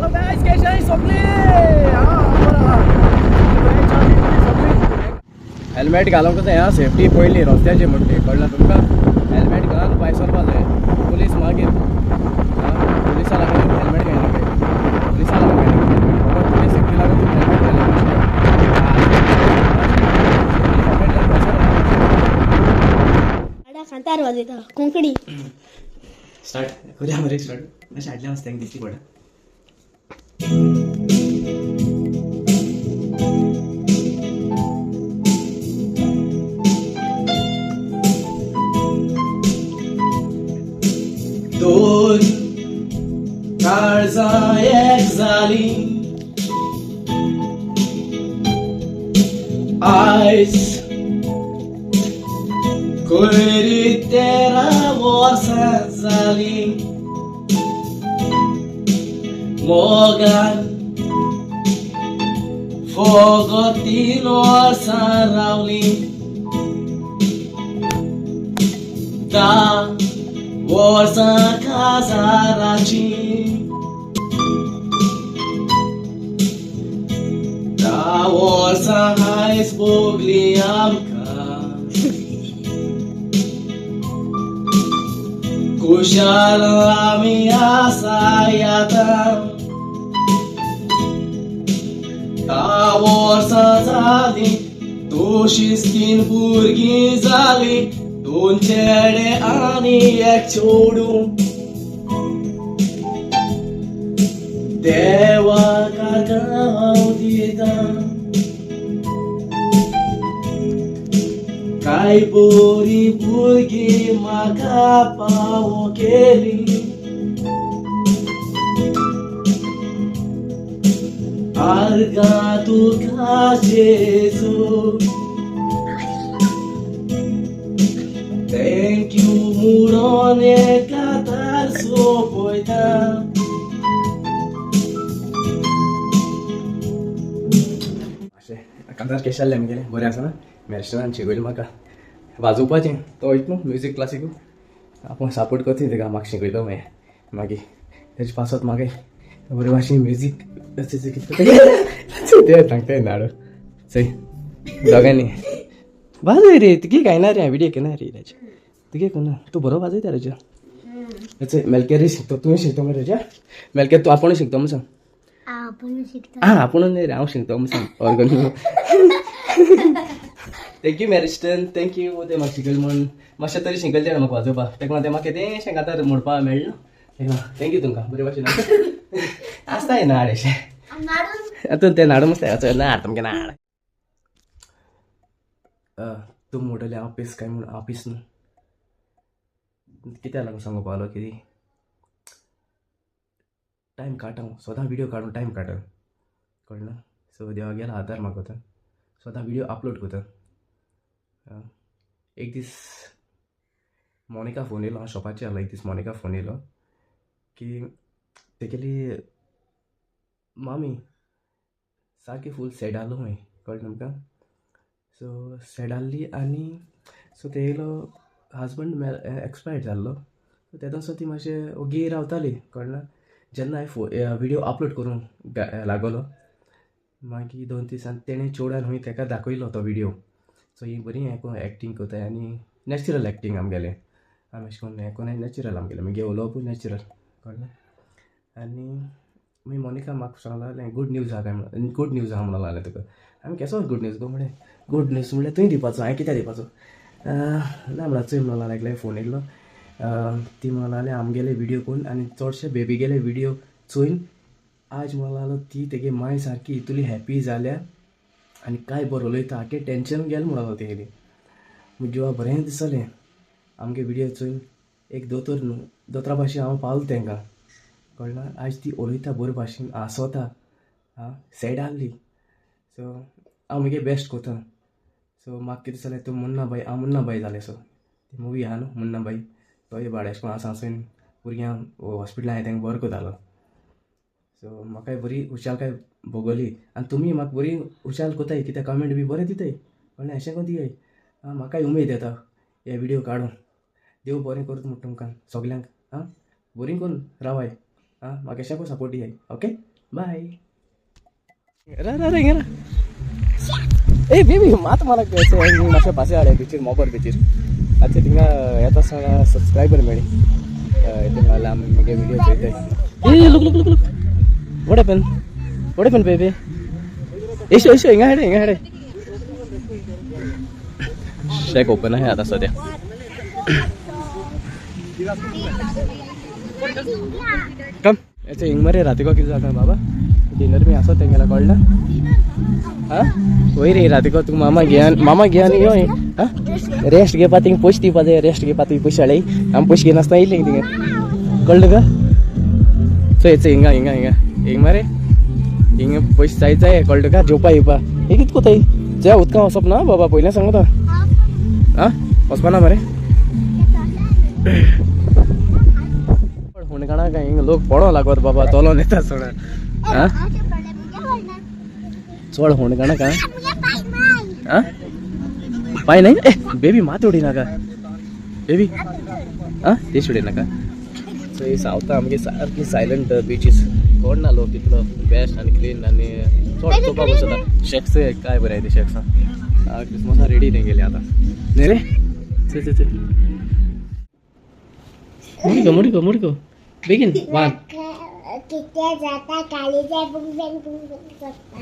Hello guys, केशे सगळी? Helmet घालूंक जाय हा, सेफ्टी पयली रस्त्याची म्हणटी, कळ्ळें तुमकां? हेल्मेट घालून भायर सरपा जाय. पुलीस मागीर पुलिसा लागून हेल्मेट घालना, पुलिसा लागून हेल्मेट, फकत तुमी सेफ्टी लागून तुमी हेल्मेट घालना. हेल्मेट घालून भायर सरप. कांतार वाजयता कोंकणी. स्टार्ट करूया मरे, स्टार्ट. मातशें हाडलें आसता तांकां दिसली पडटा. दोन काळजां एक जाली आयज खंयरी 13 वर्सां जाली, मोगान फकत 3 वर्सां रावली, 10 वर्सां काजाराची, 10 वर्सां आयज भोगली आमकां, खुशाल आमी आसाय आतां. 10 वर्सां जाली, तशीच तीन भुरगीं जाली, दोन चेडे आनी एक चेडूं. देवाक हांव दिता काय बरी भुरगीं म्हाका पावो केली. आर्गां तुका जेजू. Thank you म्हणून कांतार सोंपयता. अशें कांतार केशें जालें आमगेलें? बरें आसा ना? मॅरिस्टरान शिकयलें म्हाका वाजोवपाचें. तो वयता न्हू म्युजीक क्लासीकू, आपूण सपोर्ट करता तेका, म्हाका शिकयतो. मागीर मागीर तेजे पासत म्हाका बरे भाशेन म्युजीक कितें सांगता नाडू. चय, दोगांनी वाजय रे. तुगे कांय ना रे, विडियो केना रे राजा, तुगे कोना. तूं बरो वाजयता राजा. चय, मेलकेरी शिकतो. तूं शिकतो मरे राजा? मेलकेर तूं आपूण शिकतो म्हूण सांग. आपण शिकता. आं, आपूण न्ही रे, हांव शिकतो म्हूण सांग organ. Thank you मॅरिस्टन, thank you. तें म्हाका शिकयलें म्हूण. मातशें तरी शिकयलें तेणें म्हाका वाजोवपाक. तेका लागून तें म्हाका कितेंशें कांतार म्हणपाक मेळ्ळें न्हू, तेका thank you. तुमकां बरे भाशेन आसता नाड अशें. नाडून. आतां तें नाडू मस्त चल नाड तुमगें नाड. तूं म्हणटलें हांव पीस काय म्हूण. हांव पीस न्हू. कित्याक लागून सांगू पावलो? कितें टायम काडटा हांव सदां विडियो काडून टायम काडटा, कळ्ळें ना? सो देवा गेलो आदार मागता, सदां विडियो अपलोड करता. एक दीस मोनिका फोन येयलो. हांव शॉपाचेर आसलो. एक दीस मोनिका फोन येयलो की तेगेली मामी सारकी फूल सॅड आहलो खंय, कळ्ळें तुमकां? सो सॅड आहली आनी सो तेगेलो हजबंड एक्सपायर्ड जाल्लो. सो तेदोस ती मातशें ओगी रावताली, कळ्ळें ना? जेन्ना हांवें विडियो अपलोड करूंक लागलो, मागीर 2 दिसान तेणें चेडवान खंय तेका दाखयलो तो विडियो. सो ही बरी हें करून एक्टींग करताय आनी नॅचरल एक्टींग आमगेलें. आमी अशें करून हें कोन्नाय, नॅचरल आमगेलें, मागीर उलोवपूय नॅचरल, कळ्ळें? आनी मागीर मोनिका म्हाका सांगलें लागलें, गूड न्यूज आहा काय म्हणून. गूड न्यूज आहा म्हणून लागलें तुका. आमी केसो गूड न्यूज गो म्हणलें. गूड न्यूज म्हणल्यार तुवें दिवपाचो, हांवें कित्याक दिवपाचो? ना म्हणल्यार चोय म्हणून लागलें. फोन येयलो. ती म्हणून लागलें, आमगेले विडियो पळोवन आनी चडशे बेबीगेले विडियो चोयन आज म्हणून लागलो ती तेगे माय सारकी इतली हॅपी जाल्या आनी काय बरो उलयता, आखे टेंशन गेलें म्हणून लागलो तेगेली. जिवा बरें दिसलें आमगे विडियो चोयन. एक दोतोर न्हू, दोतोरा भाशेन हांव पावलो तेंकां, कळ्ळें ना? आयज ती उलयता बरे भाशेन, हांसता. आं, सॅड आहली. सो हांव मुगे बेस्ट कोता. सो म्हाका कितें जालें, तूं मुन्ना भाई, हांव मुन्ना भाई जालें. सो ती मुवी आहा न्हू मुन्ना भाई, तोय बाड अशें करून आसा आसून भुरग्यांक हॉस्पिटलान तेंकां बरो करतालो. सो म्हाकाय बरी खुशालकाय भोगली आनी तुमी म्हाका बरी खुशाल कोताय, कित्याक कमेंट बी बरें दिताय, कळ्ळें? अशें करून दियाय, आं, म्हाकाय उमेद येता हे विडियो काडून. देव बरें करूं म्हणटा तुमकां सगल्यांक. आं, बरी करून रावाय. आं, म्हाका अशें करून सपोर्ट दियाय. ओके. बाय. रा रा रे हिंगा. ए बेबी, मात मला मातशें पासे हाडे बिचीर, मोबर बिचीर. आतां थिंगा येता आसतना सबस्क्रायबर मेळ्ळी. थिंगा आमी मुगे व्हिडिओ चोयताय. ए, look, look, look, look, what happen? What happen, baby? एशो एशो, हिंगा हाडे, हिंगा हाडे. शेक ओपन आहे आता सध्या. कम याचे हिंग मरे. रातिको कितें जाता बाबा? डिनर बी आसा तेंगेला, कळ्ळें? हा, वयर रे. रातिको तुका मामा घेयान, मामा घेयान यो. हा, रेस्ट घेवपा थिंग पयशे दिवपा जाय. रेस्ट घेवपा तुवें पयशे हाडय. आमी पयशे घेयनासतना येयली थिंगा, कळ्ळें तुका? चोय चोय, हिंगा हिंगा हिंगा हिंग मरे. हिंगा पयशे जाय जाय, कळ्ळें तुका? जेवपा येवपा हे कितें कोताय? ज्या उदकां वचप ना बाबा, पयलें सांगता. आं, वचपा ना मरे. हुंडकाणा काय हिंगा लोक पडो लागत बाबा, चलोन येता सोडा. आं, चड हुंडकाणा काय? आं, पाय नाही. ए बेबी, मात उडी नाका बेबी. आं, तेच उडी नाका. सो ही सावथा आमगे सारकी सायलंट बिचीस. कोण ना लोक, तितलो बेस्ट आनी क्लीन आनी चड चोवपाक वचता. शेक्स काय बरें ते शेक्सां. क्रिसमसा रेडी तेंगेली आतां न्ही रे. चल चल चल, मुडको मुडको मुडको, बेगीन वन. कितें जाता, काळीजा बुंग बुंग बुंग करता.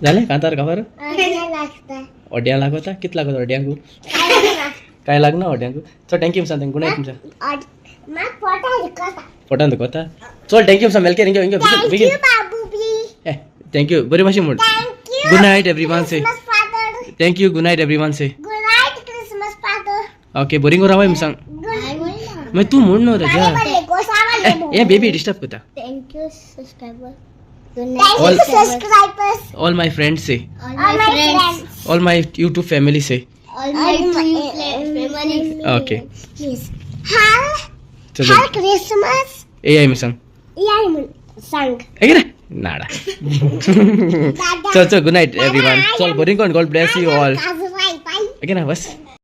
जालें कांतार खबर. अशें लागता. अड्ड्यां लागता. कित लागता अड्ड्यांकू? काय ना. काय लागना अड्ड्यांकू. चल, thank you सांग. गुड नायट तुमच्या. म्हाका पोटा दुखता. पोटान दुखता. चल, thank you सांग. मेलके रिंगे रिंगे. Thank बेगीन. You Babu B. A, thank you बरी भाशेन म्हण. Thank you. Good night everyone say. Christmas father. Thank you, good night everyone say. Good night Christmas father. Okay, बरी गो रावाय सांग. गुड. मागीर तूं म्हण न्हू राजा. ए बेबी, डिस्टर्ब करता. Thank you subscriber. Thank you subscribers. All my friends say. All my friends. All my YouTube family say. All my family. Okay. Yes. हाल चल. हाल क्रिसमस. ए I सांग. याय म्हण सांग. ए रे नाडा. दादा. चल चल, गुड नाईट एव्हरीवन. चल, बरी कोण. God bless you all. Bye. Okay ना, बस.